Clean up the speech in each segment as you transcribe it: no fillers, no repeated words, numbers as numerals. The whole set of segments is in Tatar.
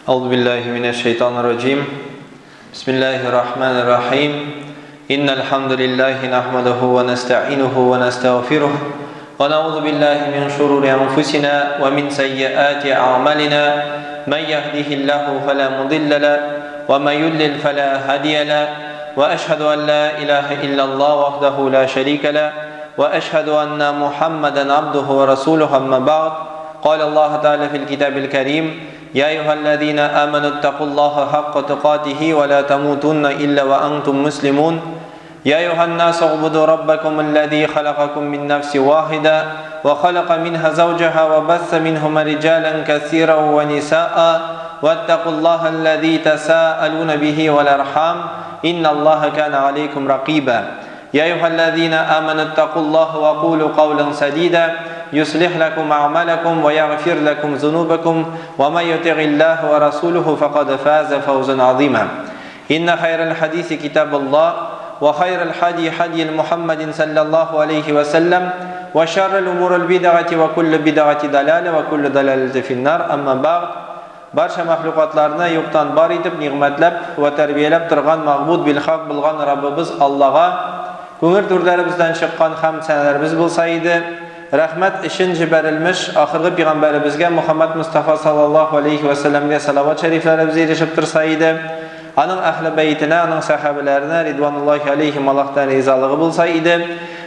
أعوذ بالله من الشيطان الرجيم بسم الله الرحمن الرحيم إن الحمد لله نحمده ونستعينه ونستغفره ونعوذ بالله من شرور أنفسنا ومن سيئات أعمالنا من يهده الله فلا مضل له ومن يضلل فلا هادي له وأشهد أن لا إله إلا الله وحده لا شريك له وأشهد أن محمدا عبده ورسوله أما بعد قال الله تعالى في الكتاب الكريم يا أيها الذين آمنوا اتقوا الله حق تقاته ولا تموتن إلا وأنتم مسلمون يا أيها الناس اعبدوا ربكم الذي خلقكم من نفس واحدة وخلق منها زوجها وبث منهما رجالا كثيرا ونساء واتقوا الله الذي تساءلون به والأرحام إن الله كان عليكم رقيبا يا أيها الذين آمنوا اتقوا الله وقولوا قولا سديدا يصلح لكم أعمالكم ويغفر لكم ذنوبكم ومن يطع الله ورسوله فقد فاز فوزا عظيما إن خير الحديث كتاب الله وخير الحدي حدي محمد صلى الله عليه وسلم وشر الأمور البدعة وكل بدعة دلالة وكل دلالة في النار أما بعد Барча мәхлукатларны юктан бар итеп, нигъмәтләп вә тәрбияләп торган Мәгъбуд бил-хак булган Раббыбыз Аллага күңел түрләребездән чыккан хәмд-сәнәләребез булса иде, рәхмәт өчен җибәрелмеш ахыргы пигамбәребезгә Мухаммәд Мостафа саллаллаһу алейһи вә сәлләмгә салават шәрифләребез ирешеп торса иде, Аның әһле бәйтенә, аның сәхабәләренә ридвануллаһи алейһим Аллаһ Тәгалә ризалыгы булса иде.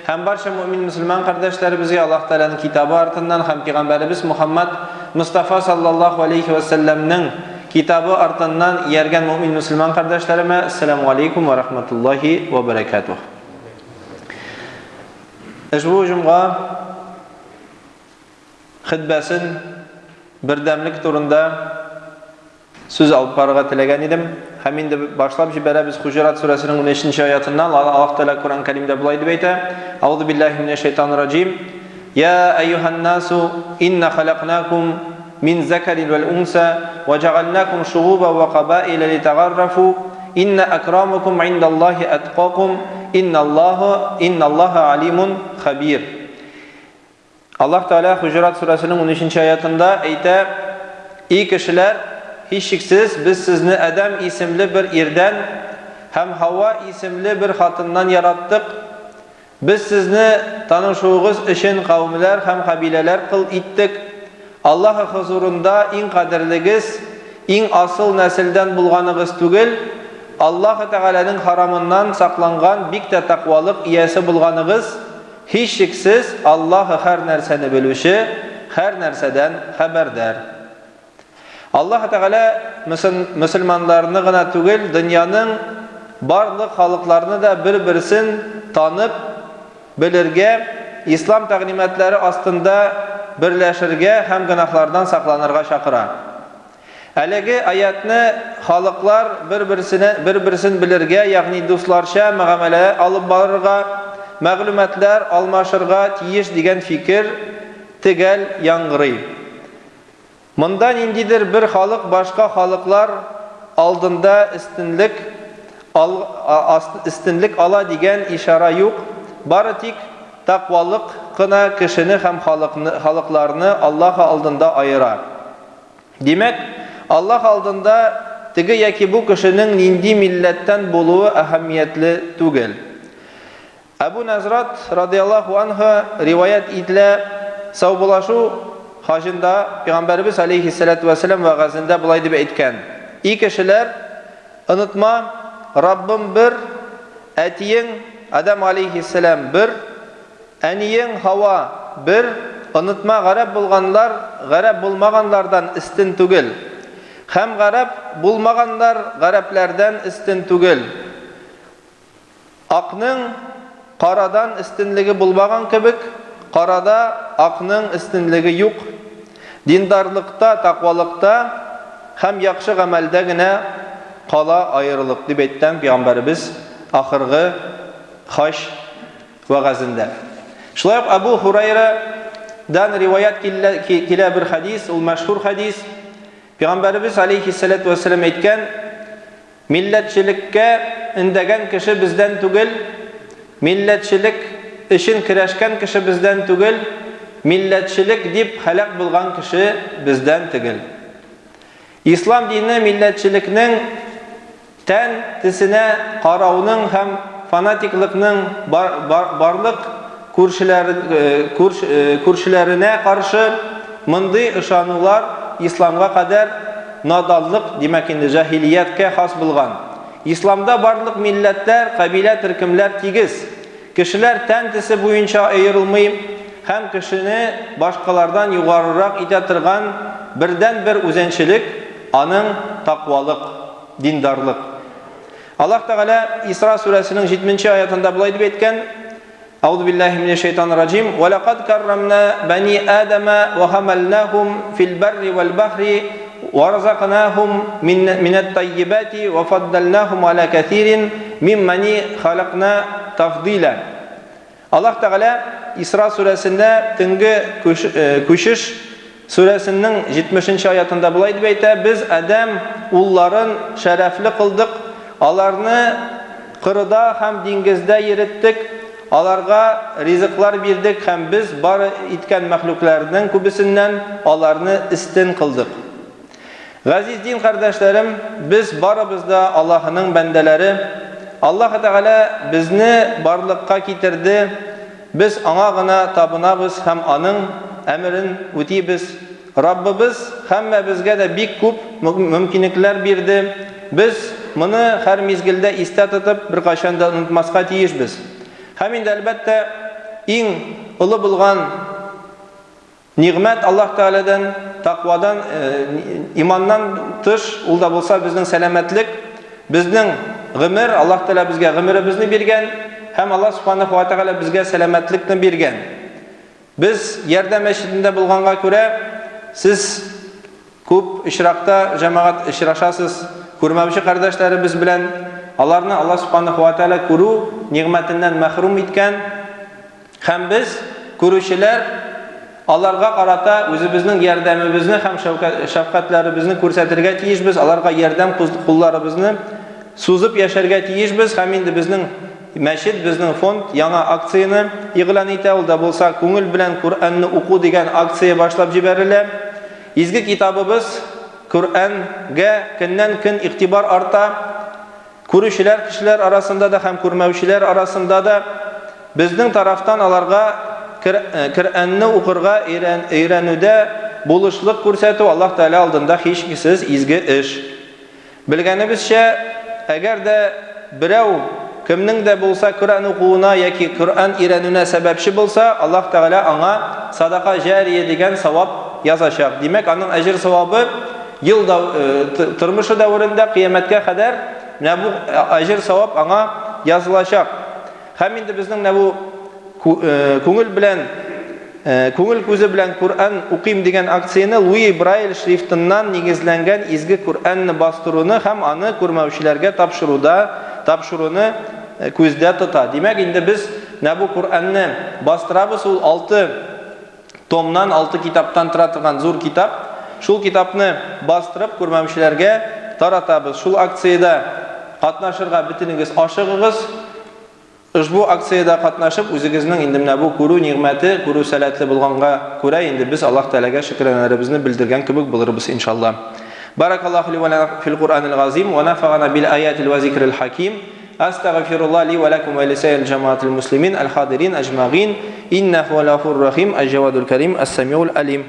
Һәм барча мөэмин мөселман кардәшләребезгә Аллаһ Тәгаләнең китабы артыннан һәм пигамбәребез Мухаммад Мостафа саллаллаһу алейһи вә сәлләмнең китабы артыннан ияргән мөэмин мөселман кардәшләремә Әссәламү алейкум вә рахматуллаһи вә бәрәкәтүһ. Ошбу җомга хетбәсен бердәмлек турында Сүз алып барырга теләгән идем. Һәм инде башлап җибәрәбез Хуҗурат сүрәсенең 13 нче аятыннан. Аллаһ Тәгалә Коръән Кәримдә болай дип әйтә: Аузу биллаһи минәш шайтанир раҗим. Я әйюһан насу инна халакнакум мин закарин вәл унса ва җәгалнакум шугуба ва кабаиля литагаррафу инна акрамакум индаллаһи аткакум инналлаһа инналлаһа алимун хабир. Аллаһ Тәгалә Хуҗурат сүрәсенең унөченче аятында әйтә, И кешеләр, һичшиксез, без сезне Адәм исемле бер ирдән һәм Һава исемле бер хатыннан яраттык. Без сезне танышуыгыз өчен кавемләр һәм кабиләләр кыл иттек. Аллаһ хозурында иң кадерлегез, иң асыл нәселдән булганыгыз түгел, Аллаһ Тәгаләнең харамыннан сакланган бик тә тәкъвалык иясе булганыгыз, Һичшиксез, Аллаһ һәрнәрсәне белүче, һәрнәрсәдән хәбәрдар. Аллаһ Тәгалә мөселманнарны гына түгел, дөньяның барлык халыкларны да бер-берсен танып белергә, ислам тәгълиматлары астында берләшергә һәм гөнаһлардан сакланырга чакыра. Әлеге аятьне халыклар бер-берсенә бер-берсен белергә, ягъни дусларча мөгамәлә алып барырга, мәгълүматлар алмашырга тиеш дигән фикер төгәл яңгырый. Монда ниндидер бер халык башка халыклар алдында өстенлек ал өстенлек ала дигән ишарә юк, бары тик тәкъвалык кына кешене һәм халыкны халыкларны Аллаһ алдында аера. Димәк, Аллаһ алдында теге яки бу кешенең нинди милләттән булуы әһәмиятле түгел. Әбу Нәзрат радыяллаһу анһу риваять ителә, саубулашу хаҗында Пәйгамбәребез алейһиссәләтү вәссәлам вәгазендә болай дип әйткән: И кешеләр, онытма, Раббым бер, әтиең Адәм алейһиссәлам бер, Әниең Һава бер, онытма гарәп булганлар гарәп булмаганлардан өстен түгел. Һәм гарәп булмаганнар гарәпләрдән өстен түгел. Акның карадан өстенлеге булмаган кебек, карада акның өстенлеге юк. Диндарлыкта, таквалыкта һәм яхшы гамәлдә генә кала аерылык, дип әйткән пәйгамбәребез ахыргы хаҗ вәгазендә. Шулай ук Әбу Һурайрадан риваять килә бер хәдис, ул мәшһүр хәдис. Пәйгамбәребез алейхиссалату вәссәлам әйткән, милләтчелеккә өндәгән кеше бездән түгел, милләтчелек өчен көрәшкән кеше бездән түгел, милләтчелек дип һәлак булган кеше бездән түгел. Ислам дине милләтчелекнең тән төсенә карауның һәм фанатиклыкның барлык күршеләренә каршы. Мондый ышанулар исламга кадәр наданлык, димәк инде җаһилияткә хас булган. Исламда барлык милләтләр, кабилә, төркемләр тигез. Кешеләр тән төсе буенча аерылмый һәм кешене башкалардан югарырак итә торган бердәнбер үзенчелек, аның таквалык, диндарлык. Аллаһ Тәгалә Исра сүрәсенең 70 нче аятында болай дип әйткән, Әгъузу биллаһи минәш шәйтанир раҗим, Ва лакад каррамна бани Адама ва хамалнахум фил барри вал бахри ва разакнахум минәт таййибати ва фаддалнахум аля кәсирин миммани халакна тафдиля. Аллаһ Тәгалә Исра сүрәсендә төнге күчеш сүрәсенең 70 нче аятында болай дип әйтә, Без Адәм улларын шәрәфле кылдык, аларны кырыда һәм диңгездә йөреттек, аларга ризыклар бирдек һәм без бар иткән мәхлукларның күбесеннән аларны өстен кылдык. Газиз дин кардәшләрем, без барыбыз да Аллаһының бәндәләре. Аллаһ Тәгалә безне барлыкка китерде, без Аңа гына табынабыз һәм Аның әмерен үтибез. Раббыбыз һәммәбезгә дә бик күп мөмкинлекләр бирде. Без моны һәр мизгелдә истә тотып, беркайчан да онытмаска тиешбез. Һәм инде, әлбәттә, иң олы булган Нигъмәт Аллаһ Тәгаләдән, таквадан, иманнан тыш, ул да булса безнең сәламәтлек, безнең гомер, Аллаһ Тәгалә безгә гомеребезне биргән һәм Аллаһ Субханаһу ва Тәгалә безгә сәламәтлекне биргән. Без Ярдәм мәчетендә булганга күрә, сез күп очракта җәмәгать очрашасыз күрмәүче кардәшләребез белән, аларны Аллаһ Субханаһу ва Тәгалә күрү нигъмәтеннән мәхрүм иткән. Һәм без, күрүчеләр, аларга карата үзебезнең ярдәмебезне һәм шәфкатьләребезне күрсәтергә тиешбез, аларга ярдәм кулларыбызны сузып яшәргә тиешбез. Һәм инде безнең мәчет, безнең фонд яңа акцияне игълан итә, ул да булса Күңел белән Коръәнне уку дигән акция башлап җибәрелә. Изге китабыбыз Коръәнгә көннән-көн игътибар арта. Күрүчеләр кешеләр арасында да һәм күрмәүчеләр арасында да безнең тарафтан аларга Коръәнне укырга өйрәнүдә булышлык күрсәтү Аллаһ Тәгалә алдында һичшиксез изге эш. Белгәнебезчә, әгәр дә берәү кемнең дә булса Коръән укуына яки Коръән өйрәнүенә сәбәпче булса, Аллаһ Тәгалә аңа садака җария дигән савап язачак. Димәк, аның әҗер-савабы Ел тормышы дәверендә кыямәткә кадәр менә бу әҗер-савап аңа язылачак. Һәм инде безнең менә бу күңел белән күңел күзе белән Коръән укыйм дигән акцияне Луи Брайль шрифтыннан нигезләнгән изге Коръәнне бастыруны һәм аны күрмәүчеләргә тапшыруда тапшыруны күздә тота. Димәк, инде без менә бу Коръәнне бастырабыз, ул 6 Томнан, алты китаптан тора торган зур китап. Шул китапны бастырып, күрмәүчеләргә таратабыз. Шул акциядә катнашырга бөтенегез ашыгыгыз. Ошбу акциядә катнашып, үзегезнең инде менә бу күрү нигъмәте, күрү сәләтле булганга күрә инде без Аллаһ Тәгаләгә шөкранәләребезне белдергән кебек булырбыз, иншалла. Баракаллаһу ли ва лана фил Куръанил газим ва нафагана бил аятил ва зикрил хаким. Астагфирулла ли ва лакум ва лисаил джамаатил муслимин аль-хадирин аҗмагин, иннәһу хуал гафурур рахим, әл-җавадул карим, әс-самиул алим.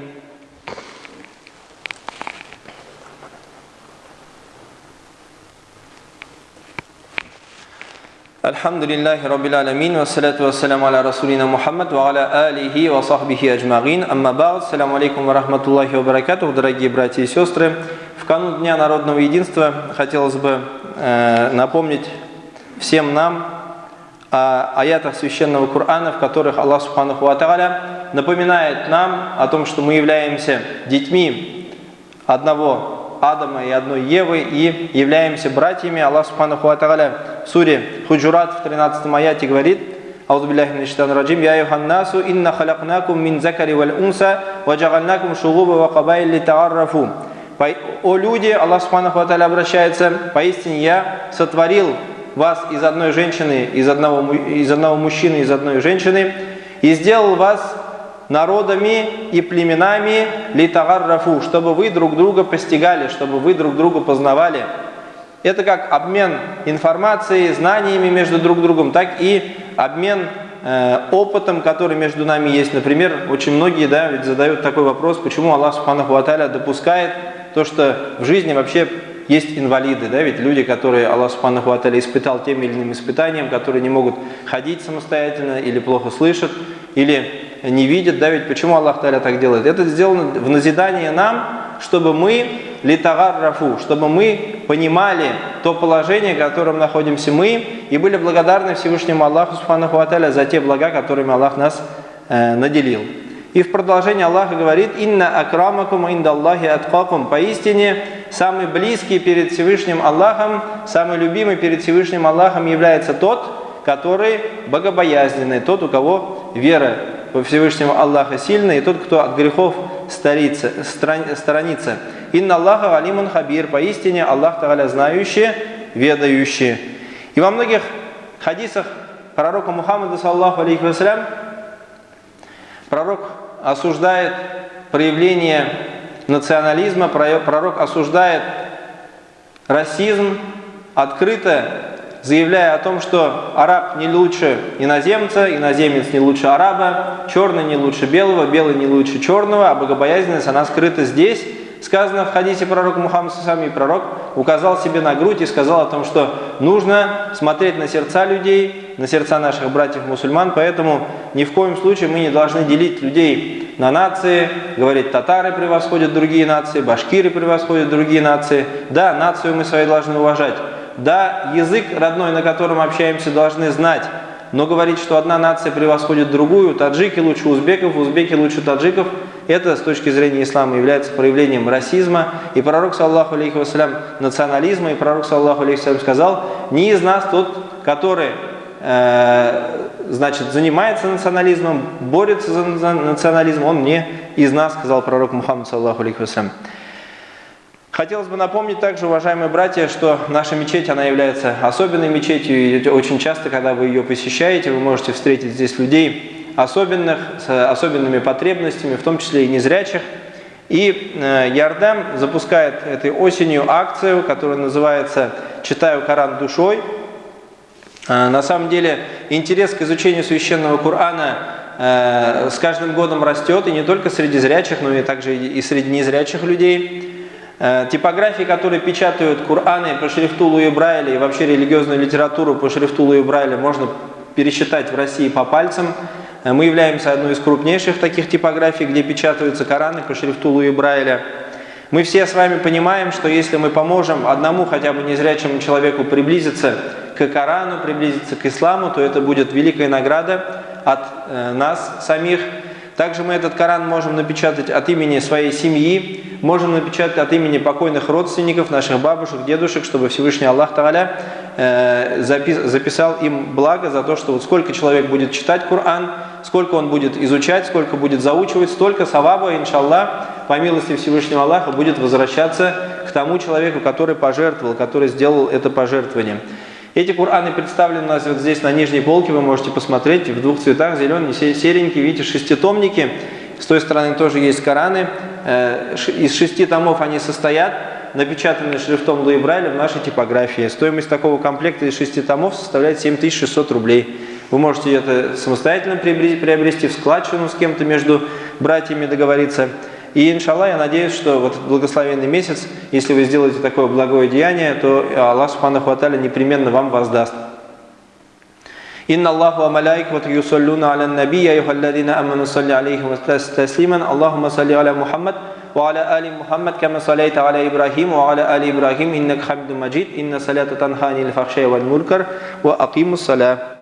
Әлхәмдүлилләһи раббил аләмин, вәссәлату вәссәламу аля расулина Мухаммад ва аля алихи ва сахбихи аҗмагин. Амма ба'д. Ассаламу алейкум ва рахматуллахи ва баракатух, дорогие братья и сестры. В канун Дня народного единства хотелось бы напомнить всем нам о аятах Священного Корана, в которых Аллах Субханаху ва Тааля напоминает нам о том, что мы являемся детьми одного Адама и одной Евы и являемся братьями. Аллах Субханаху ва Тааля в суре Худжурат в 13 аяте говорит: Аузу биллахи минаш шайтанир раджим, я айюхан насу инна халакнакум мин закари валь унса ва джагалнакум шугуба ва кабаиль литааррафу. О люди, Аллах Субханаху ва Тааля обращается, поистине я сотворил вас из одной женщины, из одного мужчины, из одной женщины, и сделал вас народами и племенами литагаррафу, чтобы вы друг друга постигали, чтобы вы друг друга познавали. Это как обмен информацией, знаниями между друг другом, так и обмен опытом, который между нами есть. Например, очень многие, да, ведь задают такой вопрос, почему Аллах Субханаху ва Тааля допускает то, что в жизни вообще есть инвалиды, да, ведь люди, которые Аллах Субханаху ва Тааля испытал тем или иным испытанием, которые не могут ходить самостоятельно или плохо слышат, или не видят, да, ведь почему Аллах Тааля так делает? Это сделано в назидание нам, чтобы мы литагаррафу, чтобы мы понимали то положение, в котором находимся мы, и были благодарны Всевышнему Аллаху Субханаху ва Тааля за те блага, которыми Аллах нас наделил. И в продолжение Аллах говорит: «Инна акрамакум индаллахи аткакум». Поистине, самый близкий перед Всевышним Аллахом, самый любимый перед Всевышним Аллахом является тот, который богобоязненный, тот, у кого вера во Всевышнего Аллаха сильная, и тот, кто от грехов сторонится. Инна Аллаха алимун хабир. Поистине, Аллах Тааля знающий, ведающий. И во многих хадисах пророка Мухаммада, саллаллаху алейхи вассалям, пророк осуждает проявление национализма, пророк осуждает расизм, открыто заявляя о том, что араб не лучше иноземца, иноземец не лучше араба, черный не лучше белого, белый не лучше черного, а богобоязненность, она скрыта здесь. Сказано в хадисе пророка Мухаммада, и пророк указал себе на грудь и сказал о том, что нужно смотреть на сердца людей, на сердца наших братьев-мусульман, поэтому ни в коем случае мы не должны делить людей на нации, говорить, татары превосходят другие нации, башкиры превосходят другие нации. Да, нацию мы свою должны уважать. Да, язык родной, на котором общаемся, должны знать. Но говорить, что одна нация превосходит другую, таджики лучше узбеков, узбеки лучше таджиков, это с точки зрения ислама является проявлением расизма. И пророк, саллаллаху алейхи вассалям, национализма, и пророк, саллаллаху алейхи вассалям, сказал: не из нас тот, который занимается национализмом, борется за национализм, он не из нас, сказал пророк Мухаммад, саллаллаху алейхи вассалям. Хотелось бы напомнить также, уважаемые братья, что наша мечеть, она является особенной мечетью, и очень часто, когда вы ее посещаете, вы можете встретить здесь людей особенных, с особенными потребностями, в том числе и незрячих. И Ярдам запускает этой осенью акцию, которая называется «Читаю Коран душой». На самом деле интерес к изучению священного Корана с каждым годом растет, и не только среди зрячих, но и также и среди незрячих людей. Типографии, которые печатают Кораны по шрифту Луи Брайля и вообще религиозную литературу по шрифту Луи Брайля, можно пересчитать в России по пальцам. Мы являемся одной из крупнейших таких типографий, где печатаются Кораны по шрифту Луи Брайля. Мы все с вами понимаем, что если мы поможем одному хотя бы незрячему человеку приблизиться к Корану, приблизиться к исламу, то это будет великая награда от нас самих. Также мы этот Коран можем напечатать от имени своей семьи, можем напечатать от имени покойных родственников, наших бабушек, дедушек, чтобы Всевышний Аллах Тааля записал им благо за то, что вот сколько человек будет читать Коран, сколько он будет изучать, сколько будет заучивать, столько саваба, иншаллах, по милости Всевышнего Аллаха, будет возвращаться к тому человеку, который пожертвовал, который сделал это пожертвование. Эти Кораны представлены у нас вот здесь на нижней полке, вы можете посмотреть в двух цветах, зеленый, серенький, видите, шеститомники. С той стороны тоже есть Кораны. Из 6 томов они состоят, напечатаны шрифтом Луи Брайля в нашей типографии. Стоимость такого комплекта из 6 томов составляет 7600 рублей. Вы можете это самостоятельно приобрести, в складчину с кем-то между братьями договориться. И, иншаллах, я надеюсь, что в этот благословенный месяц, если вы сделаете такое благое деяние, то Аллах Субханаху ва Тааля непременно вам воздаст. Инна Аллаху ва малаикатуху юсаллуна аля наби, я айюхаллазина аману салли алейхи ва таслиман, Аллахумма салли аля Мухаммад ва аля али Мухаммад, кама саллайта аля Ибрахим ва аля али Ибрахим, иннака хамидум маджид, инна салята танха анил фахшай валь мункар, ва акимус саля.